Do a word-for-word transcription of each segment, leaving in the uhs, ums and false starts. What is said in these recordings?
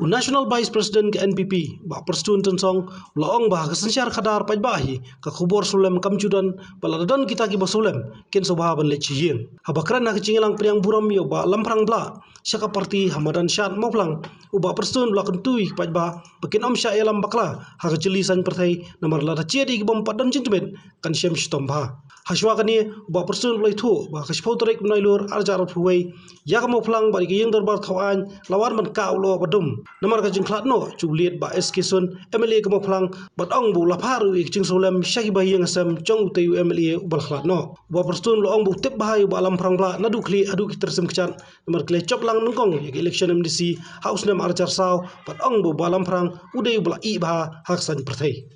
U National Vice President ka N P P, Bah Prestone Tynsong, u la ong ba ha ka synshar khadar paidbah hi, ka khubor sawlem kam ju don, bad lada don kita kiba sawlem, kin sngewbha ban leit sha ïing. Haba kren ha ka jingïalang pdiang burom ïa u Bah Lamphrang Blah sha ka party ha madan shad Mawphlang, u Bah Prestone u la kyntu ïa ki paidbah ba kin ym shah ïalam bakla ha ka jylli saiñ pyrthei, namar lada jied ïa ki bym pat don jingtbit, kan shem shitom bha. Hashuwa kane, u Bah Prestone u la ïathuh ba ha ka shiphew tarik u Nailur arhajar arphew wei, ïa ka Mawphlang bad ïa ka ïing dorbar Thawaiñ la wan ban kah u lyoh ba dum. Namar ka jingkhlad noh jong u Late Bah S K Sun, M L A ka Mawphlang, bad ong ba u la phah ruh ïa ka jingsawlem sha kiba ha ïing ha sem jong utei u M L A uba la khlad noh. U Bah Prestone u la ong ba u tip bha ïa u Bah Lamphrang Blah naduh khlieh haduh ki tyrsim kjat, namar ki la jop lang nyngkong ïa ka election M D C ha u snem arhajar saw, bad ong ba u Bah Lamphrang u dei uba la ïeh bha ha ka saiñ pyrthei.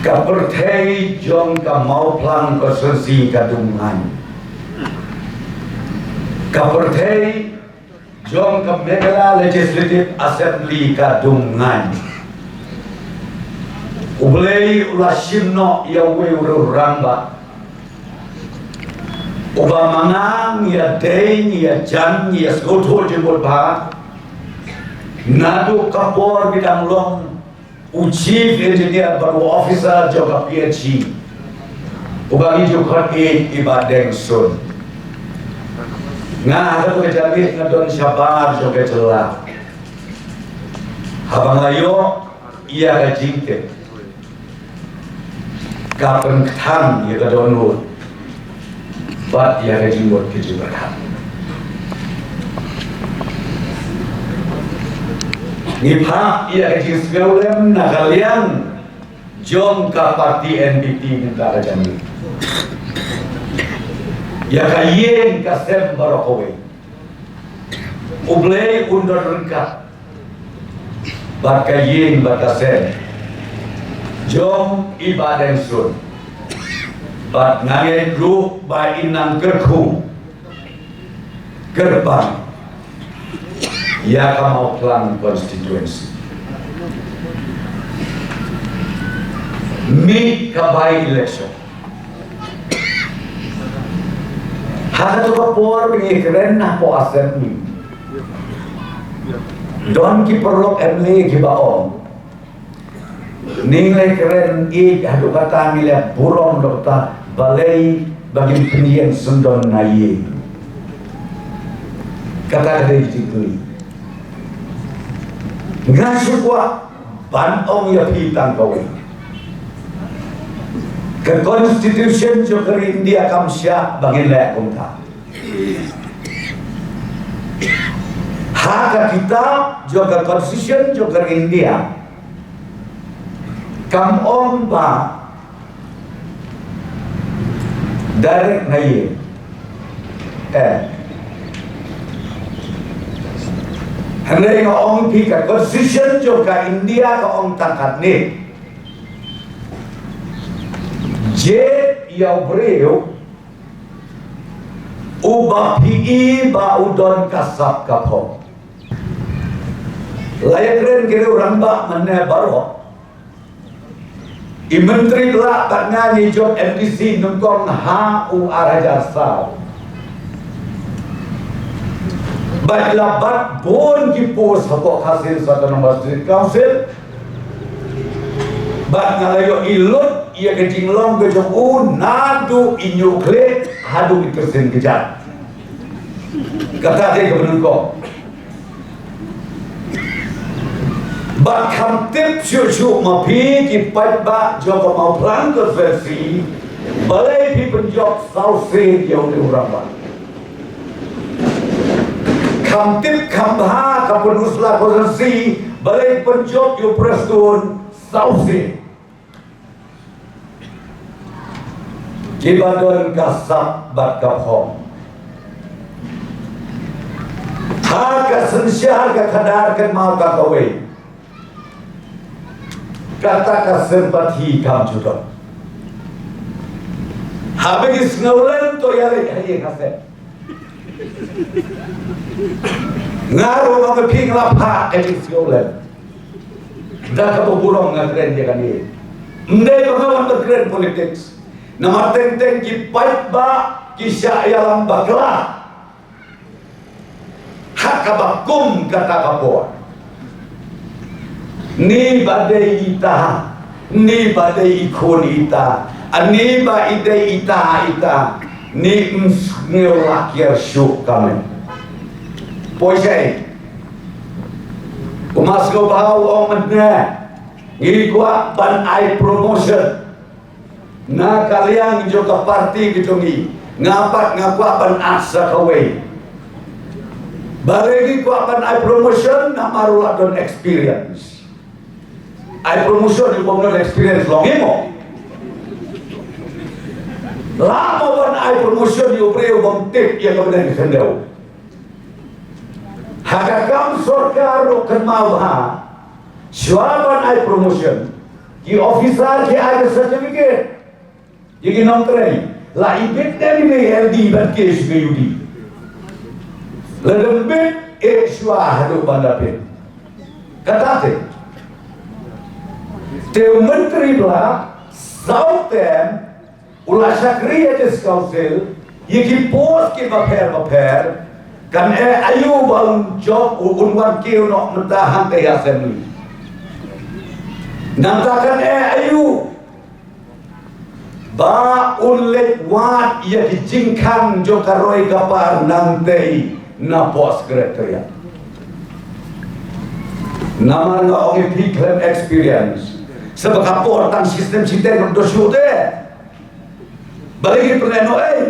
Ka pyrthei jong ka Mawphlang constituency ka dum ngaiñ. Ka pyrthei jong ka Meghalaya Legislative Assembly ka dum ngaiñ. U Blei u la shim noh ïa uwei u rangbah uba manga ïa dei, ïa jan, ïa sngewthuh jingmut bha. Naduh ka por ba u dang long u Chief Engineer bad u officer jong ka P H E, uba ngi ju khot ïa i Bah Deng Sun. Nga ha kato ka jingïaid nga don shabar jong ka jylla. Haba nga ïoh ïa ka jingtip, ka pynkthang ïa ka dohnud bad ïa ka jingmut ka jingpyrkhat. Ngi phah ïa ka jingsngewlem na ka liang jong ka party N P P mynta ka janmiet. Ïa ka ïing ka sem baroh kawei, U Blei un don ryngkat bad ka ïing bad ka sem jong i Bah Deng Sun. Bad nga ngeit ruh ba in nang kyrkhu kyrpang ïa ka Mawphlang constituency. Mih ka by-election. Ha kato ka por ba ngi kren na poh Assembly, don ki paralok M L A kiba ong, ngi la kren ïa haduh katta, ngi la burom haduh katta, balei ba ngim pynïeng syndon na ïing. Kata ka dei ka jingkylli. Nga shu kwah ban ong ïa phi tang kawei. Ka Constitution jong ka ri India kam shah ba ngin leh kumta. Ha ka kitab jong ka Constitution jong ka ri India kam ong ba direct na ïing. Eh. Hynrei nga ong ïa phi, ka Constitution jong ka India ka ong tang katne. Jied ïa u briew uba phi i ba u don ka sap ka phong. La ïakren ki rangbah mynne baroh. I Myntri Blah bad nga ngi jop M D C nyngkong ha u arhajar saw. Bad la bat bun ki post hapoh Khasi Hills Autonomous District Council. Bad nga la ïohi lut ïa ka jinglong ka jong u naduh i ñiuh khlieh haduh i tyrsim kjat. Kata dei kaba nyngkong. Bad kham tip shuh shuh ma phi ki paidbah jong ka Mawphlang constituency, balei phi pynjop sawsien ïa une u rangbah. Kham tip kham bha ka Pynursla constituency, balei pynjop ïa u Prestone sawsien. Kiba don ka sap bad ka phong. Ha ka synshar ka khadar kynmaw tang kawei. Kata ka sympathy kam ju don. Haba ngi sngewlem to ïaleit ha ïing ha sem. Nga ruh nga phi nga la phah ka jingsngewlem. Da kaba burom nga kren ïa kane. Ym dei ba nga wan ban kren politics. Namar teng teng ki paidbah ki shah ïalam bakla ha kaba kum kata ka por. Ni ba dei ita, ni ba dei i khun ita, ani ba i dei ita ita, ni ym sngew la kiar shuh kamen. Poi shai. Kumba sngewbha u ong mynne, ngi kwah ban ai promotion na ka liang jong ka party ka jong ngi. Nga pat nga kwah ban asa kawei. Balei ngi kwah ban ai promotion? Namar u la don experience. Ai promotion ïa u bym don experience long imo. Lamo ban ai promotion ïa u briew bym tip ïa ka bneng ka khyndew. Ha ka kam sorkar ruh kynmaw bha. Shuwa ban ai promotion, ki officer ki ai ka certificate ïa ki nongtrei. La i bit ne i dei L D bad ki shu ka U D. La dang bit eh shuwa haduh ban da pit. Kata te. Te u myntri bla saw term u la shakri ha District Council ïa ki post ki bapher bapher. Kan eh aïu ba un jop u un wan kiew noh mynta hangta ïa Assembly. Nangta kan eh aïu ba un leit wad ïa ki jingkhang jong ka roi ka par nangtei na post Secretariat. Namar nga ong ïa phi khlem experience. Sa ba ka por tang system shiteng ruh da shuh te. Balei ki pynlehnohei?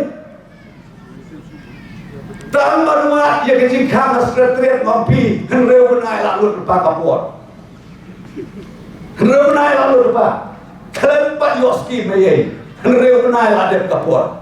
Tang ban wad ïa ka jingkhang ha Secretariat, ma phi, hynriew bnai la lut lypa ka por. Hynriew bnai la lut lypa. Khlem pat ïoh skim eiei, hynriew bnai la dep ka por.